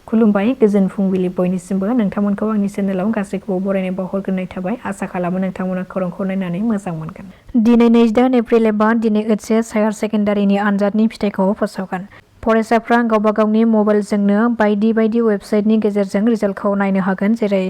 खुलुमबाय गोजोन फुंबिलि बयनिसिमबो नोंथांमोनखौ आंनि चेनेलाव गासैखौबो बरायनाय बावहरग्रोनाय थाबाय आसा खालामो नोंथांमोना खौरांखौ नायनानै मोजां मोनगोन। दिनै 28 एप्रिल एबा दिनै ओइचएस हायार सेकेन्डारिनि आनजादनि फिथाइखौ फोसावगोन। फरायसाफ्रा गावबा गावनि मबाइलजोंनो बायदि वेबसाइटनि गेजेरजों रिजाल्टखौ नायनो हागोन जेरै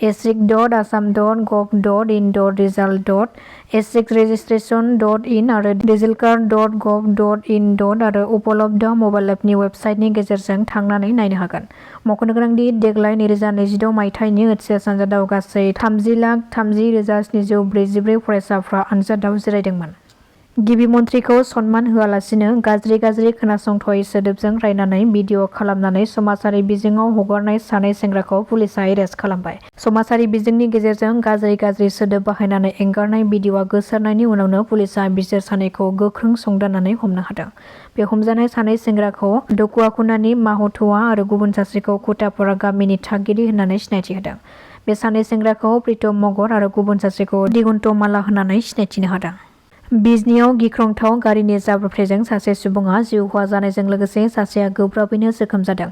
asic.assam.gov.in/result.asic-registration.in आरो digitalcard.gov.in आरो उपलब्ध मबाइल एपनि वेबसाइटनि गेजेरजों थांनानै नायनो हागोन। मख'नो गोनांदि देग्लाय 2026 मायथाइनि ओइचएस आनजादाव गासै 30,30,744 फरायसाफ्रा आनजादाव जिरायदोंमोन। गिबि मन्थ्रिखौ सनमान होआलासिनो गाज्रि खोनासंथावै सोदोबजों रायनानै भिडिअ खालामनानै समाजारि बिजोङाव हगारनाय सानै सेंग्राखौ पुलिसआ एरेस्ट खालामबाय। समाजारि बिजोंनि गेजेरजं गाज्रि सोदोब बाहायनानै एंगारनाय भिडिअआ गोसारनायनि उनावनो पुलिसआ बिसोर सानैखौ गोख्रों संदाननानै हमनो हादों। बे हमजानाय सानै सेंग्राखौ दकुवाकुनानि माहुथुवा आरो गुबुन सासेखौ कुटापारा गामिनि थागिरि होननानै सिनायथि होदों। बे सानै सेंग्राखौ प्रितम मगर आरो गुबुन सासेखौ दिगन्तमाला होननानै सिनायथिनो हादों। बिजनीआव गिख्रंथाव गारिनि जाब्रबथायजों सासे सुबुङा जिउ खहा जानायजों लोगोसे सासेया गोब्राबैनो जोखोम जादों।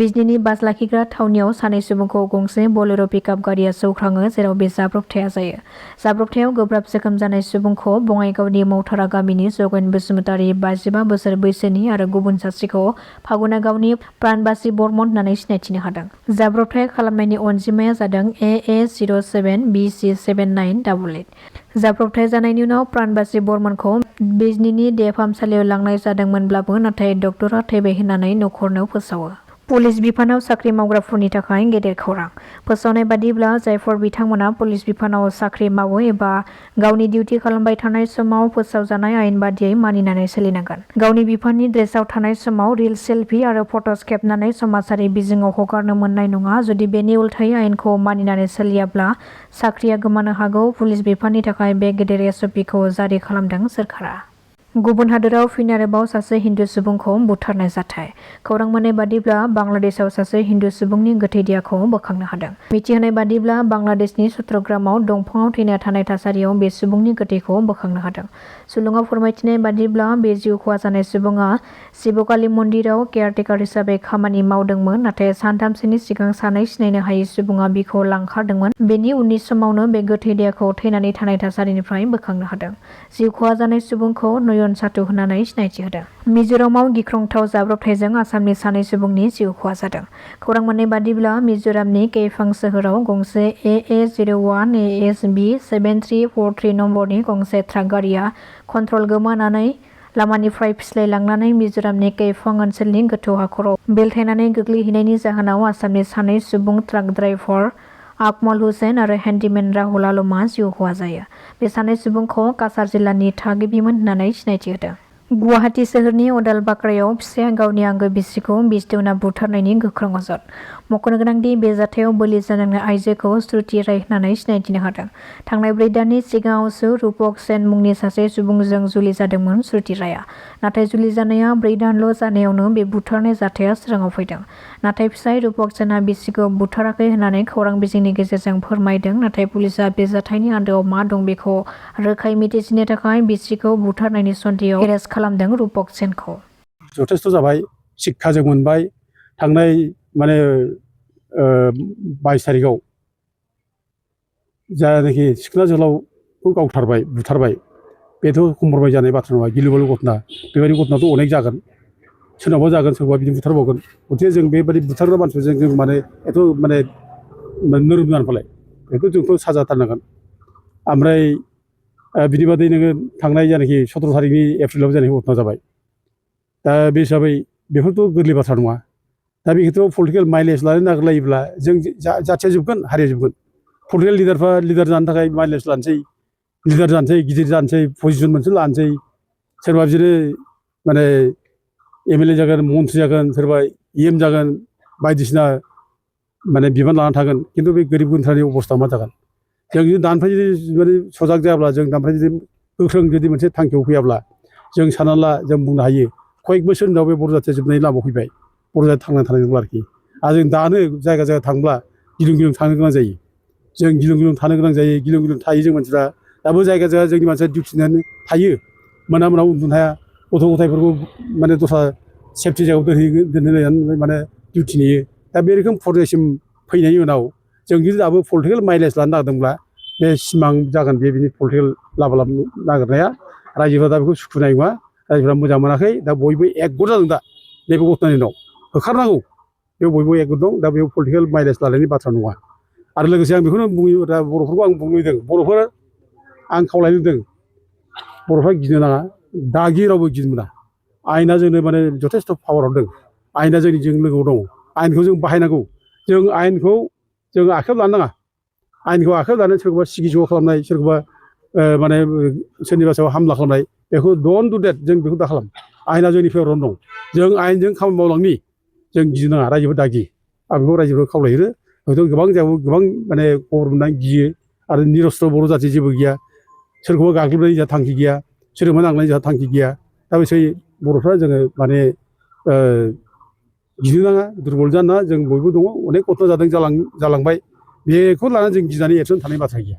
बिजनीनि बास लाखिग्रा थावनियाव सानै सुबुंखौ गंसे बलेर' पिकआप गारिया सौख्राङो जेराव बे जाब्रबथाया जायो। जाब्रबथायाव गोब्राब जोखोम जानाय सुबुंखौ बङाइगावनि मौथारा गामिनि जगेन बसुमतारी 55 बोसोर बैसोनि आरो गुबुन सासेखौ फागुनागावनि प्राणबासि बर्मन होननानै सिनायथिनो हादों। जाब्रबथाय खालामनायनि अनजिमाया जादों AA07BC7988। जाब्रबथाय जानायनि उनाव प्राणबासि बर्मनखौ बिजनीनि देहा फाहामसालियाव लांनाय जादोंमोनब्लाबो नाथाय डक्टरा थैबाय होननानै नखरनो फोसावो। पुलिस बिफानाव साख्रि मावग्राफोरनि थाखाय गेदेर खौरां। फोसावनाय बादिब्ला जायफोर बिथांमोना पुलिस बिफानाव साख्रि मावो एबा गावनि डिउटि खालामबाय थानाय समाव फोसावजानाय आयेन बादियै मानिनानै सोलिनांगोन। गावनि बिफाननि ड्रेसआव थानाय समाव रिल सेलफि आरो फट'स खेबनानै समाजारि बिजोङाव हगारनो मोननाय नङा। जुदि बेनि उल्थायै आयेनखौ मानिनानै सोलियाब्ला साख्रिया गोमानो हागौ। पुलिस बिफाननि थाखाय बे गेदेर एसअपिखौ जारि खालामदों सोरखारा। गुबुन हादोराव फिन आरोबाव सासे हिन्दु सुबुंखौ बुथारनाय जाथाय। खौरां मोननाय बादिब्ला बांलादेशआव सासे हिन्दु सुबुंनि गोथै देहाखौ बोखांनो हादों। मिथिहोनाय बादिब्ला बांलादेशनि चट्टग्रामाव दंफाङाव थैना थानाय थासारियाव बे सुबुंनि गोथैखौ बोखांनो हादों। सुलुङाव फोरमायथिनाय बादिब्ला बे जिउ खहा जानाय सुबुङा शिवकाली मन्दिराव केयारटेकार हिसाबै खामानि मावदोंमोन नाथाय सानथामसोनि सिगां सानै सिनायनो हायै सुबुङा बिखौ लांखारदोंमोन। बेनि उननि समावनो बे गोथै देहाखौ थैनानै थानाय थासारिनिफ्राय बोखांनो हादों। जिउ खहा जानाय सुबुंखौ नयन साथु होननानै सिनायथि होदों। मिज'रामाव गिख्रंथाव जाब्रबथायजों आसामनि सानै सुबुंनि जिउ खहा जादों। खौरां मोननाय बादिब्ला मिज'रामनि कैफां सोहोराव गंसे AA01 ASB 7343 नम्बरनि गंसे ट्राक गारिया कन्ट्रल गोमानानै लामानिफ्राय फिस्लायलांनानै मिज'रामनि कैफां ओनसोलनि गोथौ हाखराव बेलथायनानै गोग्लैहैनायनि जाहोनाव आसामनि सानै सुबुं ट्राक ड्राइभार आकमल हुसेन आरो हेन्डीमेन राहुल आलमआ जिउ खहा जायो। बे सानै सुबुंखौ काछार जिल्लानि थागिबिमोन होननानै सिनायथि होदों। गुवाहाटी सोहोरनि अदालबाक्रायाव फिसाया गावनि आंगो बिसिखौ बिस देवना बुथारनायनि गोख्रों अजद। मख'नो गोनांदि बे जाथायाव बोलि जानांनाय आइजोखौ श्रुति राय होननानै सिनायथिनो हादों। थांनाय 4 दाननि सिगाङावसो रूपक सेन मुंनि सासे सुबुंजों जुलि जादोंमोन श्रुति रायआ। नाथाय जुलि जानाया 4 दानल' जानायावनो बे बुथारनाय जाथाया सोराङाव फैदों। नाथाय फिसाय रूपक सेनआ बिसिखौ बुथाराखै होननानै खौरां बिजोंनि गेजेरजों फोरमायदों। नाथाय पुलिसआ बे जाथायनि आन्दोआव मा दं बेखौ रोखायै मिथिसिनो थाखाय बिसिखौ बुथारनायनि सन्देहआव एरेस्ट खालामदों रूपक सेनखौ। जथेस्थ' जाबाय शिक्षा जों मोनबाय थांनाय 22 तारिखआव जायनाखि सिखोना जोहोलावखौ गावथारबाय बुथारबाय बेथ' कम्प्रमाइज जानाय बाथ्रा नङा। गिलु-बालु घटना बेबायदि घटनाथ' अनेक जागोन सोरनावबा जागोन सोरबा बिदिनो बुथारबावगोन। गथिखे जों बेबायदि बुथारग्रा मानसिफोरजों जों एथ' नोरोम जानोफालाय बेखौ जोंथ' साजा होथारनांगोन। ओमफ्राय बिनि बादै नोङो थांनाय जायनाखि 17 तारिखनि एप्रिलाव जानाय घटना जाबाय दा बे हिसाबै बेफोरथ' गोरलै बाथ्रा नङा। दा बे खेथ्रआव पलिटिकेल माइलेज लानो नागिरलायोब्ला जों जाथिया जोबगोन हारिया जोबगोन। पलिटिकेल लिडारफ्रा लिडार जानो थाखाय माइलेज लानोसै लिडार जानोसै गिदिर जानोसै पजिसन मोनसे लानोसै सोरबा बिदिनो MLA जागोन मन्थ्रि जागोन सोरबा EM जागोन बायदिसिना बिबान लाना थागोन। खिन्थु बे गोरिब गुन्द्रानि अबस्था मा जागोन? जों जुदि दानिफ्राय जुदि सजाग जायाब्ला जों दानिफ्राय जुदि गोख्रों जुदि मोनसे थांखियाव फैयाब्ला जों सानना ला जों बुंनो हायो कयेक बोसोरनि उनाव बे बर' जाथिया जोबनायनि लामायाव फैबाय। बर' जाथिया थांनानै थानाय नंला आरोखि। आरो जों दानो जायगा जायगा थांब्ला गिलुं गिलुं थानो गोनां जायो। जों गिलुं गिलुं थानो गोनां जायो गिलुं गिलुं थायो जों मानसिफ्रा। दाबो जायगा जायगा जोंनि मानसिया डिउटिनानै थायो मोना उन्दुनो हाया गथ' गथायफोरखौ दस्रा सेफटि जायगायाव दोनहैनानै डिउटि नेयो। दा बे रोखोम पर्यायसिम फैनायनि उनाव जों जुदि दाबो पलिटिकेल माइलेज लानो नागिरदोंब्ला बे सिमां जागोन बिनि पलिटिकेल लाबा नागिरनाया रायजोफ्रा दा बेखौ सुखुनाय नङा रायजोफ्रा मोजां मोनाखै दा बयबो एकगट जादों दा नैबे घटनानि उनाव होखारनांगौ बे बयबो एकगट दं दा बेयाव पलिटिकेल माइलेज लानायनि बाथ्रा नङा आरो लोगोसे आं बेखौनो बुङो दा बर'फोरखौ आं बुंनो लुबैदों बर'फोर आं खावलायनो लुबैदों बर'फ्रा गिनो नाङा दागि रावबो गिनो मोना आयेना जोंनो माने जथेस्थ' पावार हरदों आयेना जोंनिजों लोगोआव दङ आयेनखौ जों बाहायनांगौ जों आयेनखौ जों आखायाव लानो नाङा आयेनखौ आखायाव लानानै सोरखौबा सिगिस' खालामनाय सोरखौबा माने सोरनिबा सायाव हामला खालामनाय बेखौ डन्ट डु देट जों बेखौ दा खालाम आयेना जोंनि फेभरावनो दं जों आयेनजों खामानि मावलांनि जों गिनो नाङा रायजोफोर दागि आं बेखौ रायजोफोरखौ खावलायो हयथ' गोबां जायगायाव गोबां माने खबर मोननानै गियो आरो निरस्त्र बर' जाथि जेबो गैया सोरखौबा गाग्लोबनायनि जोंहा थांखि गैया सोरजोंबा नांलायनायनि जोंहा थांखि गैया दा बिसोर बर'फ्रा जोङो माने गिनो नाङा दुरबल जानो नाङा जों बयबो दङ अनेक घटना जादों जालांबाय बेखौ लानानै जों गिनानै एक्सन थानाय बाथ्रा गैया